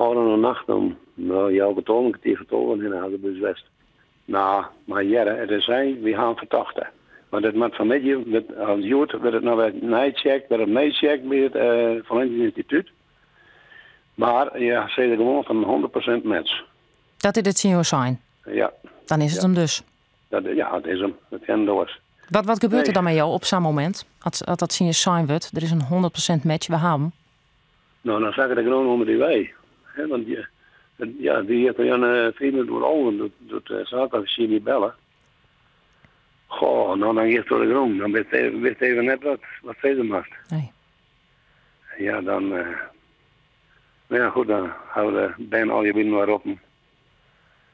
Ôfrûne nacht om, no, healwei tolven, kertier foar tolven hinne ha se by ús west. No, mar hearre, it is sein, wy ha in fertochte. Want it moat fanmiddei, wurdt, as hjoed wurdt it noch wer neicheckt, wurdt it neicheckt by it Forensisch Ynstitút. Mar ja, se sizze gewoan fan 100% match. Dat is it tsjin jo sein? Ja. Dan is it him dus? Dat, ja, it is him. Dat kin net oars. Wat gebeurt der dan mei jo op sa'n momint? As dat tsjin je sein wurdt, der is in 100% match, we ha him. No, dan sakket de grûn ûnder dy wei. Hè, want je, ja, dy hat er 11.35 doe't de saakofficier my belle. Goh, no dan giest troch de grûn. Dan witst even, witst even net wat sizze moatst. Nee. Ja, dan... Mar ja, goed, dan ha we de bern allegear byinoar roppen.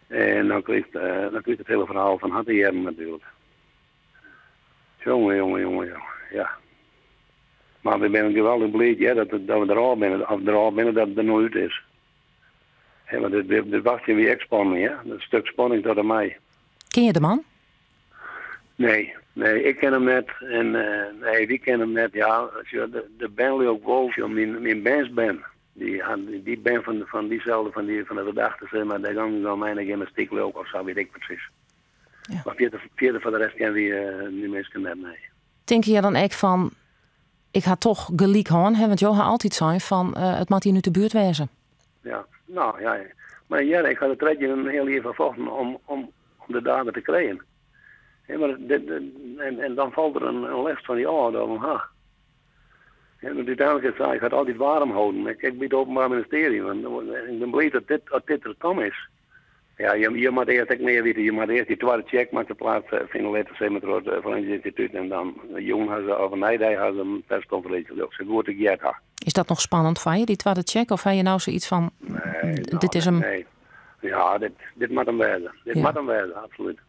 En dan krijst, dan krijst it hiele ferhaal fan har te hearren natuerlik. Jonge, jonge, jonge, jonge, ja. Mar we binne geweldich bliid, ja, dat we derôf binne, of derôf binne, dat it der no út is. Hè, want dit wachtsjen wie ek spanning, hè. In stik spanning tot en mei. Ken je de man? Nee, nee, ik ken him net. En nee, wy kenne him net. Ja, sjoch, de bern leau ik wol. Sjoch, myn bernsbern, dy dy bern fan dyselde, fan de ferdachte, sis mar, dêr gongen se al mei nei gymnastyk leau ik, of sa, wit ik presys. Ja. Mar fierder foar de rest kenne wy dy minsken net, nee. Tinke je dan ek fan, ik ha toch gelyk hân, hè? Want jo ha altyd sein fan, it moat ien út de buert wêze. Ja, no ja. Mar ja, ik ha der 13,5 jier foar fochten om de dader te krijen. Hè, mar dit, en dan falt der in lêst fan dy ôf, dan ha. Hè, want úteinlik is it, ik ha it altyd waarm holden, ek by it Openbaar Ministerie. Want ik bin bliid dat dit der kaam is. Ja, je moatte earst ek mear witte. Je moatte earst dy twadde check moat plaatsfine litte, sis mar, troch it Forensisch Ynstitút. En dan jûn ha se, of in nije dei ha se in perskonferinsje. As ik se goed heard ha. Is dat noch spannend foar je, dy twadde check? Of ha je no soiets fan, Nee, dit is him? Nee. Ja, dit moat him wêze. Dit moat him wêze, absolút.